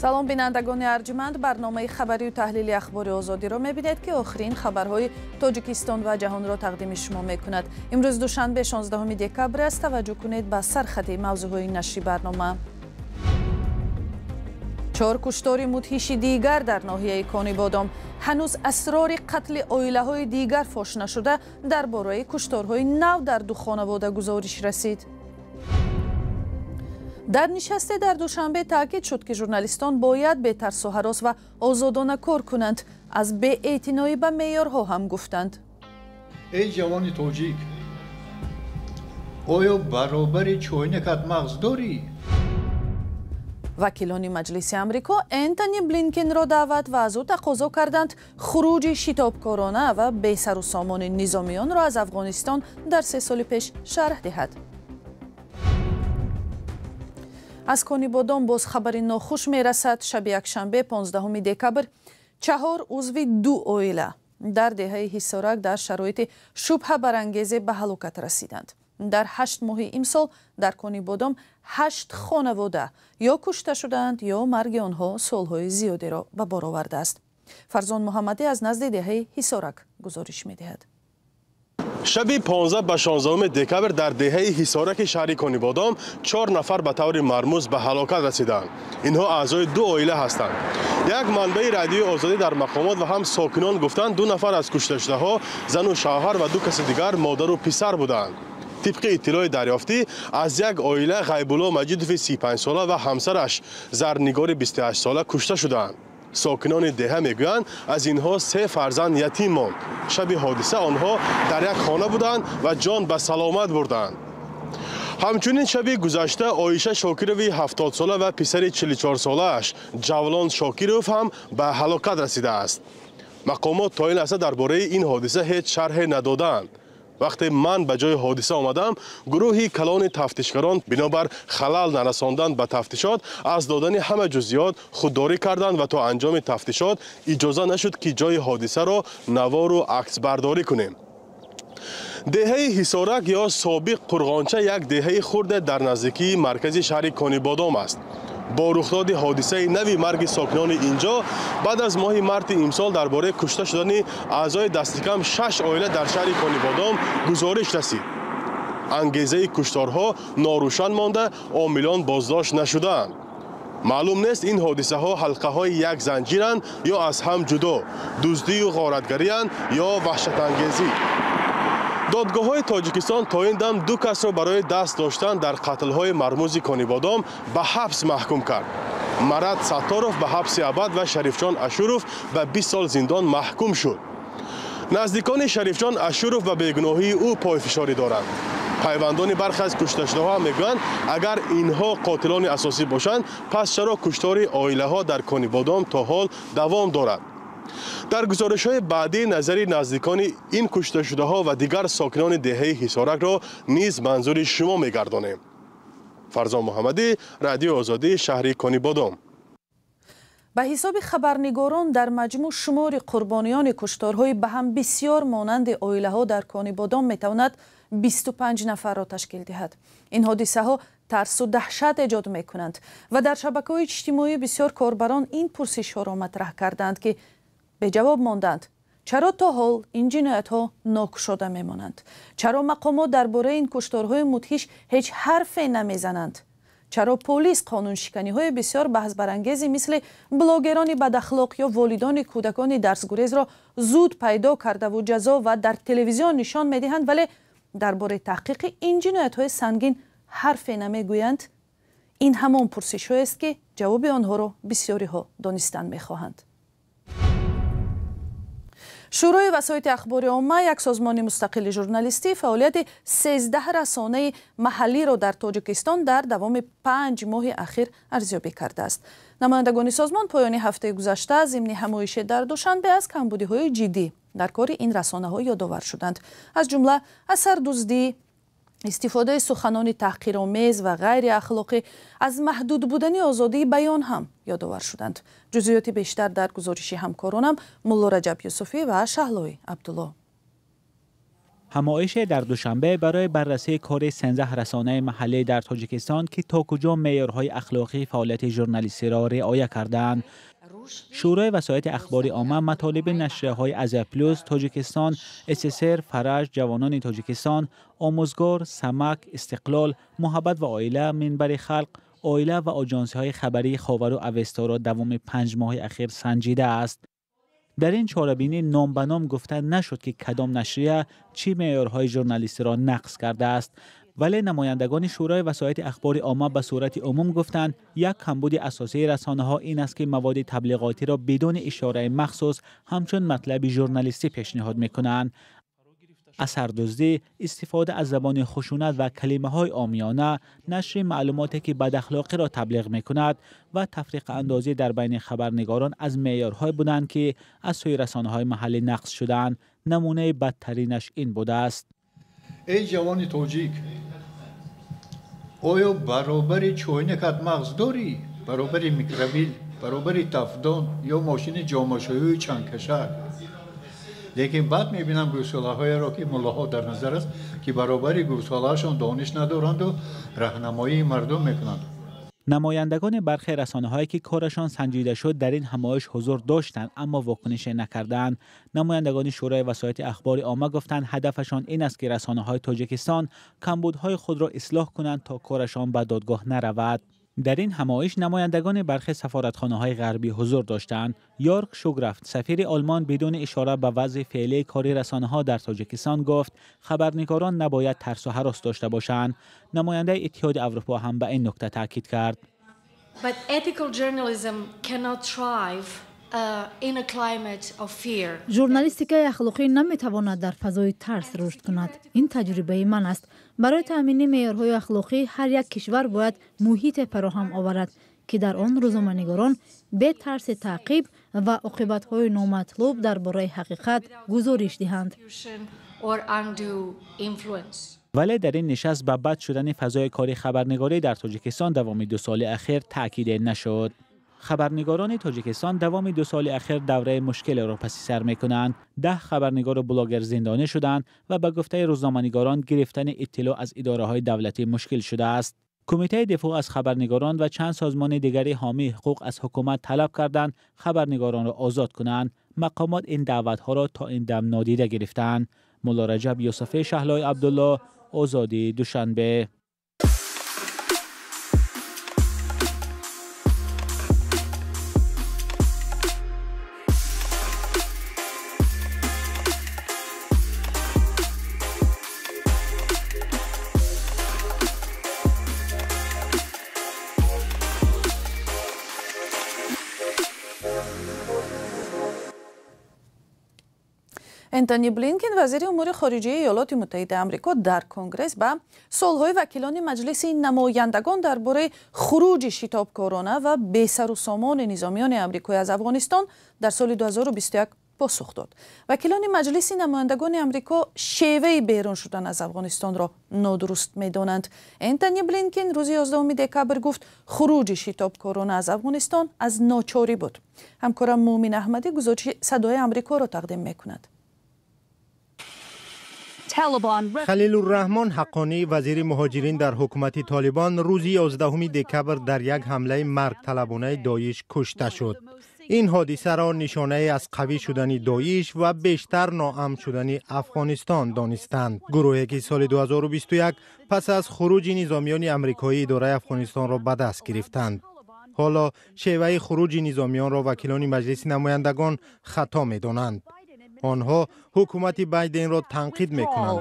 Салом, бинандагони арҷманд. Барномаи хабарию таҳлили Ахбори Озодиро мебинед, ки охирин хабарҳои Тоҷикистон ва ҷаҳонро тақдими шумо мекунад. Имрӯз душанбе, 16 декабр аст. Таваҷҷӯҳ кунед ба сархати мавзӯъҳои нашри барнома. Чор куштори мудҳиши дигар дар ноҳияи Конибодом. Ҳанӯз асрори қатли оилаҳои дигар фош нашуда, дар бораи кушторҳои нав дар ду хонавода гузориш расид. Дар нишасте дар Душанбе таъкид шуд, ки журналистон бояд бетарсу ҳарос ва озодона кор кунанд. Аз беэътиноӣ ба меъёрҳо ҳам гуфтанд. Эй ҷавони тоҷик, оё баробари чойникат мағз дорӣ? Вакилони Маҷлиси Амрико Энтони Блинкенро даъват ва аз ӯ тақозо карданд хуруҷи шитобкорона ва бесару сомони низомиёнро аз Афғонистон дар 3 соли пеш шарҳ диҳад. Аз Конибодом боз хабари нохуш мерасад. Шаби якшанбе, 15 декабр, чаҳор узви ду оила дар деҳаи Ҳисорак дар шароити шубҳабарангезе ба ҳалокат расиданд. Дар 8 моҳи имсол дар Конибодом ҳашт хонавода ё кушта шудаанд, ё марги онҳо суолҳои зиёдеро ба бор овардааст. Фарзон Муҳаммадӣ аз назди деҳаи Ҳисорак гузориш медиҳад. Шаби 15 ба 16 декабр дар деҳаи Ҳисораки шаҳри Конибодом чор нафар ба таври мармуз ба ҳалокат расиданд. Инҳо аъзои ду оила ҳастанд. Як манбаи Радиои Озодӣ дар мақомот ва ҳам сокинон гуфтанд, ду нафар аз кушташудаҳо зану шавҳар ва ду каси дигар модару писар буданд. Тибқи иттилои дарёфтӣ, аз як оила Ғайбулло Маҷидови 35сола ва ҳамсараш Зарнигори 28сола кушта шудаанд. Сокинони деҳа мегӯянд, аз инҳо се фарзанд ятим монд. Шаби ҳодиса онҳо дар як хона буданд ва ҷон ба саломат бурданд. Ҳамчунин шаби гузашта Оиша Шокирови 70сола ва писари 44солааш Ҷавлон Шокиров ҳам ба ҳалокат расидааст. Мақомот то ин лаҳза дар бораи ин ҳодиса ҳеҷ шарҳе надодаанд. Вақте ман ба ҷои ҳодиса омадам, гурӯҳи калони тафтишгарон бинобар халал нарасондан ба тафтишот аз додани ҳама ҷузъиёт худдорӣ карданд ва то анҷоми тафтишот иҷоза нашуд, ки ҷои ҳодисаро навору аксбардорӣ кунем. Деҳаи Ҳисорак ё собиқ Қурғонча як деҳаи хурде дар наздикии маркази шаҳри Конибодом аст. Бо рухдоди ҳодисаи нави марги сокинони инҷо баъд аз моҳи марти имсол дар бораи кушта шудани аъзои дастикам шаш оила дар шаҳри Конибодом гузориш расид. Ангезаи кушторҳо норӯшан монда, омилон боздошт нашудаанд. Маълум нест, ин ҳодисаҳо ҳалқаҳои як занҷиранд ё аз ҳам ҷудо, дуздию ғоратгариянд ё ваҳшатангезӣ. Додгоҳҳои Тоҷикистон то ин дам ду касро барои даст доштан дар қатлҳои мармузи Конибодом ба ҳабс маҳкум кард. Марат Сатторов ба ҳабси абад ва Шарифҷон Ашуров ба 20 сол зиндон маҳкум шуд. Наздикони Шарифҷон Ашуров ба бегуноҳии ӯ пойфишорӣ доранд. Пайвандони бархе аз кушташудаҳо мегӯянд, агар инҳо қотилони асосӣ бошанд, пас чаро куштори оилаҳо дар Конибодом то ҳол давом дорад? Дар гузоришҳои баъдӣ назари наздикони ин кушташудаҳо ва дигар сокинони деҳаи Ҳисоракро низ манзури шумо мегардонем. Фарзон Муҳаммадӣ, Радиои Озодӣ, шаҳри Конибодом. Ба ҳисоби хабарнигорон, дар маҷмӯъ шумори қурбониёни кушторҳои ба ҳам бисёр монанди оилаҳо дар Конибодом метавонад 25 нафарро ташкил диҳад. Ин ҳодисаҳо тарсу даҳшат эҷод мекунанд ва дар шабакаҳои иҷтимоӣ бисёр корбарон ин пурсишҳоро матраҳ карданд, ки беҷавоб монданд: чаро то ҳол ин ҷиноятҳо нокушода мемонанд? Чаро мақомот дар бораи ин кушторҳои мудҳиш ҳеҷ ҳарфе намезананд? Чаро полис қонуншиканиҳои бисёр баҳсбарангези мисли блогерони бадахлоқ ё волидони кӯдакони дарсгурезро зуд пайдо кардаву ҷазо ва дар телевизион нишон медиҳанд, вале дар бораи таҳқиқи ин ҷиноятҳои сангин ҳарфе намегӯянд? Ин ҳамон пурсишҳоест, ки ҷавоби онҳоро бисёриҳо донистан мехоҳанд. Шӯрои васоити ахбори омма, як созмони мустақили журналистӣ, фаъолияти 13 расонаи маҳаллиро дар Тоҷикистон дар давоми 5 моҳи ахир арзёбӣ кардааст. Намояндагони созмон поёни ҳафтаи гузашта зимни ҳамоише дар Душанбе аз камбудиҳои ҷиддӣ дар кори ин расонаҳо ёдовар шуданд, аз ҷумла асардуздӣ, истифодаи суханони таҳқиромез ва ғайриахлоқӣ, аз маҳдуд будани озодии баён ҳам ёдовар шуданд. Ҷузъиёти бештар дар гузориши ҳамкоронам Мулло Раҷаб Юсуфӣ ва Шаҳлои Абдулло. Ҳамоише дар Душанбе барои баррасии кори 13 расонаи маҳаллӣ дар Тоҷикистон, ки то куҷо меъёрҳои ахлоқии фаъолияти журналистиро риоя кардаанд. Шӯрои васоити ахбори омма матолиби нашрияҳои Азия Плюс, Тоҷикистон, СССР, Фараҷ, Ҷавонони Тоҷикистон, Омӯзгор, Самак, Истиқлол, Муҳаббат ва оила, Минбари халқ, оила ва оҷонсиҳои хабарии Ховару Авесторо давоми 5 моҳи ахир санҷидааст. Дар ин чорабинӣ ном ба ном гуфта нашуд, ки кадом нашрия чӣ меъёрҳои журналистиро нақз кардааст. Вале намояндагони Шӯрои васоити ахбори омма ба сурати умум гуфтанд, як камбуди асосии расонаҳо ин аст, ки маводи таблиғотиро бидуни ишораи махсус ҳамчун матлаби журналистӣ пешниҳод мекунанд. Асардуздӣ, истифода аз забони хушунат ва калимаҳои омиёна, нашри маълумоте ки бадахлоқиро таблиғ мекунад ва тафриқаандозӣ дар байни хабарнигорон аз меъёрҳое буданд, ки аз сӯи расонаҳои маҳаллӣ нақз шудаанд. Намунаи бадтаринаш ин будааст. Эй ҷавони тоҷик, оё баробари чойникат мағз дорӣ? Баробари микровил, баробари тафдон ё мошини ҷомашӯю чангкашак? Лекин баъд мебинам гӯсолаҳоеро, ки муллоҳо дар назар аст, ки баробари гӯсолаашон дониш надоранду раҳнамоии мардум мекунанд. Намояндагони бархе расонаҳое, ки корашон санҷида шуд, дар ин ҳамоиш ҳузур доштанд, аммо вокунише накарданд. Намояндагони Шӯрои васоити ахбори омма гуфтанд, ҳадафашон ин аст, ки расонаҳои Тоҷикистон камбудҳои худро ислоҳ кунанд, то корашон ба додгоҳ наравад. Дар ин ҳамоиш намояндагони бархе сафоратхонаҳои ғарбӣ ҳузур доштанд. Йорг Шуграфт, сафири Олмон, бидуни ишора ба вазъи феълии кори расонаҳо дар Тоҷикистон гуфт, хабарнигорон набояд тарсу ҳарос дошта бошанд. Намояндаи Иттиҳоди Аврупо ҳам ба ин нукта таъкид кард. But ethical journalism cannot thrive in a climate of fear. Журналистикаи ахлоқӣ наметавонад дар фазои тарс рушд кунад. Ин таҷрибаи ман аст. Барои таъмини меъёрҳои ахлоқӣ ҳар як кишвар бояд муҳите фароҳам оварад, ки дар он рӯзноманигорон бе тарси таъқиб ва оқибатҳои номатлуб дар бораи ҳақиқат гузориш диҳанд. Вале дар ин нишаст ба бад шудани фазои кори хабарнигорӣ дар Тоҷикистон давоми 2 соли ахир таъкиде нашуд. Хабарнигорони Тоҷикистон давоми 2 соли ахир давраи мушкилеро паси сар мекунанд. 10 хабарнигору блогер зиндонӣ шуданд ва ба гуфтаи рӯзноманигорон гирифтани иттилоъ аз идораҳои давлатӣ мушкил шудааст. Кумитаи дифоъ аз хабарнигорон ва чанд созмони дигари ҳомии ҳуқуқ аз ҳукумат талаб карданд хабарнигоронро озод кунанд. Мақомот ин даъватҳоро то ин дам нодида гирифтаанд. Мулло Раҷаб Юсуфӣ, Шаҳлои Абдулло, Озодӣ, Душанбе. Энтони Блинкен, вазири умури хориҷияи Иёлоти Муттаҳидаи Амрико, дар Конгресс ба суолҳои вакилони Маҷлиси намояндагон дар бораи хуруҷи шитобкорона ва бесарусомони низомиёни амрикоӣ аз Афғонистон дар соли 2021 посух дод. Вакилони Маҷлиси намояндагони Амрико шеваи берун шудан аз Афғонистонро нодуруст медонанд. Энтони Блинкен рӯзи 11 декабр гуфт, хуруҷи шитобкорона аз Афғонистон аз ночорӣ буд. Ҳамкорам Муъмин Аҳмадӣ гузориши Садои Амрикоро тақдим мекунад. Халилурраҳмон Ҳаққонӣ, вазири муҳоҷирин дар ҳукумати Толибон, рӯзи 11 декабр дар як ҳамлаи маргталабонаи Доиш кушта шуд. Ин ҳодисаро нишонае аз қавӣ шудани Доиш ва бештар ноамн шудани Афғонистон донистанд. Гурӯҳе ки соли 2021 пас аз хуруҷи низомиёни амрикоӣ идораи Афғонистонро ба даст гирифтанд. Ҳоло шеваи хуруҷи низомиёнро вакилони Маҷлиси намояндагон хато медонанд. Онҳо ҳукумати Байденро танқид мекунанд.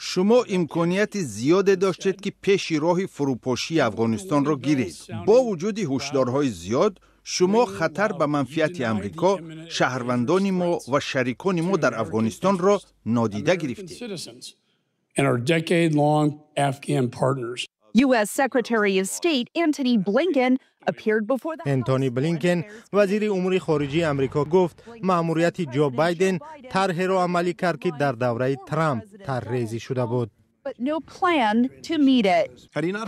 Шумо имконияти зиёде доштед, ки пеши роҳи фурӯпошии Афғонистонро гиред. Бо вуҷуди ҳушдорҳои зиёд, шумо хатар ба манфиати Амрико, шаҳрвандони мо ва шарикони мо дар Афғонистонро нодида гирифтед. U.S. Secretary of State Antony Blinken appeared before the Энтони Блинкен, вазири умури хориҷии Амрико, гуфт маъмурияти Ҷо Байден тарҳеро амалӣ кард, ки дар давраи Трамп тарҳрезӣ шуда буд.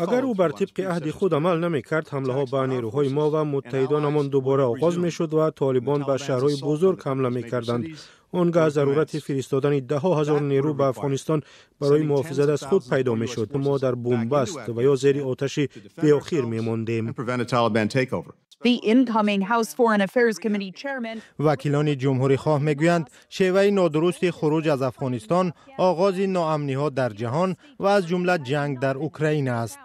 Агар ӯ бар тибқи аҳди худ амал намекард, ҳамлаҳо ба нерӯҳои мо ва муттаҳидонамон дубора оғоз мешуд ва Толибон ба шаҳрҳои бузург ҳамла мекарданд. Он гаҳ зарурати фиристодани даҳҳо ҳазор нерӯ ба Афғонистон барои муҳофизат аз худ пайдо мешуд. Мо дар бунбаст ва ё зери оташи беохир мемондем. Вакилони ҷумҳурихоҳ мегӯянд, шеваи нодурусти хуруҷ аз Афғонистон оғози ноамниҳо дар ҷаҳон ва аз ҷумла ҷанг дар Украина аст,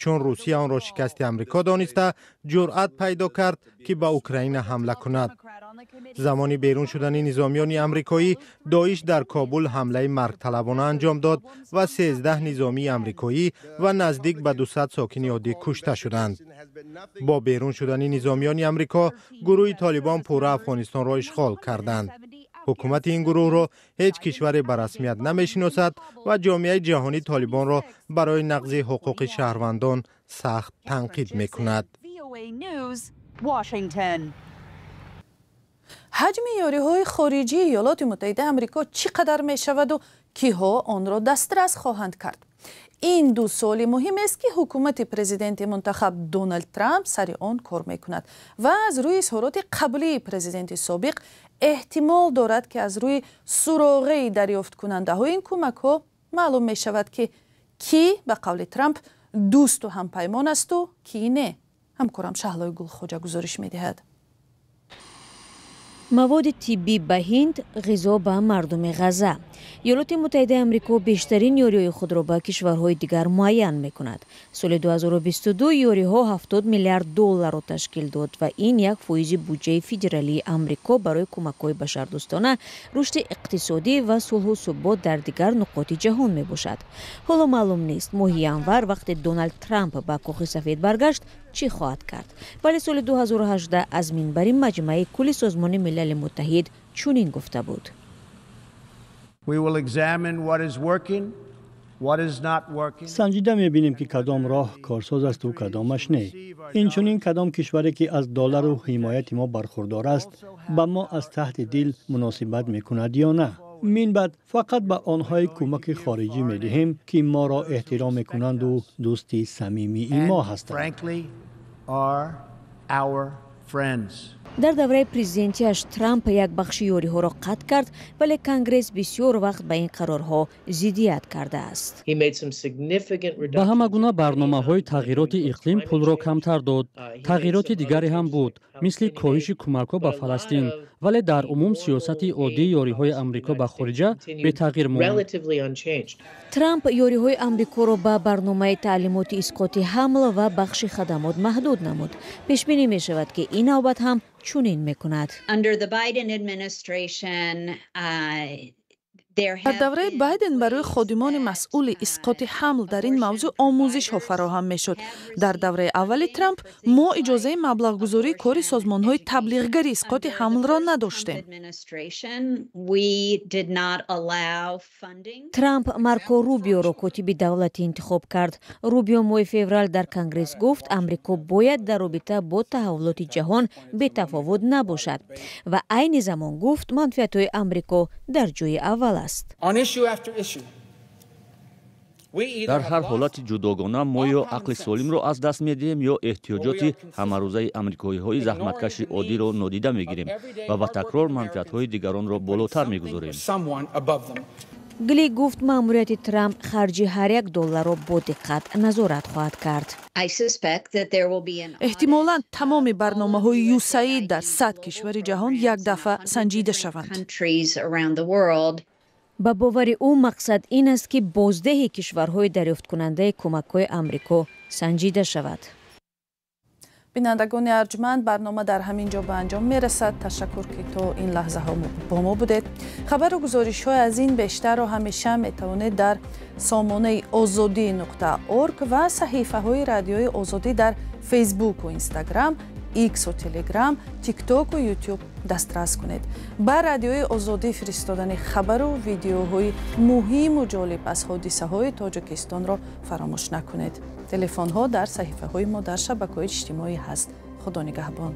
чун Русия онро шикасти Амрико дониста, ҷуръат пайдо кард, ки ба Украина ҳамла кунад. Замони берун шудани низомиёни амрикоӣ, Доиш дар Кобул ҳамлаи маргталабона анҷом дод ва 13 низомии амрикоӣ ва наздик ба 200 сокини оддӣ кушта шуданд. Бо берун шудани низомиёни Амрико, гурӯҳи Толибон пурра Афғонистонро ишғол карданд. Ҳукумати ин гурӯҳро ҳеҷ кишваре ба расмият намешиносад ва ҷомеаи ҷаҳонӣ Толибонро барои нақзи ҳуқуқи шаҳрвандон сахт танқид мекунад. Ҳаҷми ёриҳои хориҷии Иёлоти Муттаҳидаи Амрико чӣ қадар мешаваду киҳо онро дастрас хоҳанд кард? Ин ду суоли муҳим аст, ки ҳукумати президенти мунтахаб Доналд Трамп сари он кор мекунад ва аз рӯи изҳороти қаблии президенти собиқ эҳтимол дорад, ки аз рӯи суроғаи дарёфткунандаҳои ин кӯмакҳо маълум мешавад, ки кӣ ба қавли Трамп дӯсту ҳампаймон асту кӣ не. Ҳамкорам Шаҳлои Гулхоҷа гузориш медиҳад. Маводи тиббӣ ба Ҳинд, ғизо ба мардуми Ғазза. Иёлоти Муттаҳидаи Амрико бештарин ёриҳои худро ба кишварҳои дигар муайян мекунад. Соли 2022 ёриҳо 70 миллиард долларро ташкил дод ва ин 1% буҷаи федералии Амрико барои кӯмакҳои башардӯстона, рушди иқтисодӣ ва сулҳу субот дар дигар нуқоти ҷаҳон мебошад. Ҳоло маълум нест, моҳи январ вақте Доналд Трамп ба Кохи Сафед баргашт, чӣ хоҳад кард. Вале соли 2018 аз минбари Маҷмаи кулли Созмони Милали Муттаҳид чунин гуфта буд. Санҷида мебинем, ки кадом роҳ корсоз асту кадомаш не. Инчунин кадом кишваре, ки аз доллару ҳимояти мо бархурдор аст, ба мо аз таҳти дил муносибат мекунад ё на. Мин баъд фақат ба онҳое кӯмаки хориҷӣ медиҳем, ки моро эҳтиром мекунанду дӯсти самимии мо ҳастанд. Дар давраи президентиаш Трамп як бахши ёриҳоро қатъ кард, вале Конгресс бисёр вақт ба ин қарорҳо зиддият кардааст. Ба ҳама гуна барномаҳои тағйироти иқлим пулро камтар дод. Тағйироти дигаре ҳам буд, мисли коҳиши кӯмакҳо ба Фаластин, вале дар умум сиёсати оддии ёриҳои Амрико ба хориҷа бетағйир монд. Трамп ёриҳои Амрикоро ба барномаи таълимоти исқоти ҳамл ва бахши хадамот маҳдуд намуд. Пешбинӣ мешавад, ки ин навбат ҳам чунин мекунад. Дар давраи Байден барои ходимони масъули исқоти ҳамл дар ин мавзӯъ омӯзишҳо фароҳам мешуд. Дар давраи аввали Трамп мо иҷозаи маблағгузории кори созмонҳои таблиғгари исқоти ҳамлро надоштем. Трамп Марко Рубиоро котиби давлатӣ интихоб кард. Рубио моҳи феврал дар Конгресс гуфт, Амрико бояд дар робита бо таҳаввулоти ҷаҳон бетафовут набошад ва айни замон гуфт, манфиатҳои Амрико дар ҷои аввал аст. Дар ҳар ҳолати ҷудогона мо ё ақли солимро аз даст медиҳем, ё эҳтиёҷоти ҳамарӯзаи амрикоиҳои заҳматкаши оддиро нодида мегирем ва ба такрор манфиатҳои дигаронро болотар мегузорем. Гли гуфт, маъмурияти Трамп харҷи ҳар як долларро бо диққат назорат хоҳад кард. Эҳтимолан тамоми барномаҳои ЮСАИД дар 100 кишвари ҷаҳон як дафъа санҷида шаванд. Ба бовари ӯ, мақсад ин аст, ки боздеҳи кишварҳои дарёфткунандаи кӯмакҳои Амрико санҷида шавад. Бинандагони арҷманд, барнома дар ҳамин ҷо ба анҷом мерасад. Ташаккур, ки то ин лаҳзаҳо бо мо будед. Хабару гузоришҳои аз ин бештарро ҳамеша метавонед дар сомонаи озодӣ.орг ва саҳифаҳои Радиои Озодӣ дар Фейсбуку Инстаграм, Иксу Телеграм, Тиктоку Ютуб дастрас кунед. Ба Радиои Озодӣ фиристодани хабару видеоҳои муҳиму ҷолиб аз ҳодисаҳои Тоҷикистонро фаромӯш накунед. Телефонҳо дар саҳифаҳои мо дар шабакаҳои иҷтимоӣ ҳаст. Худо нигаҳбон.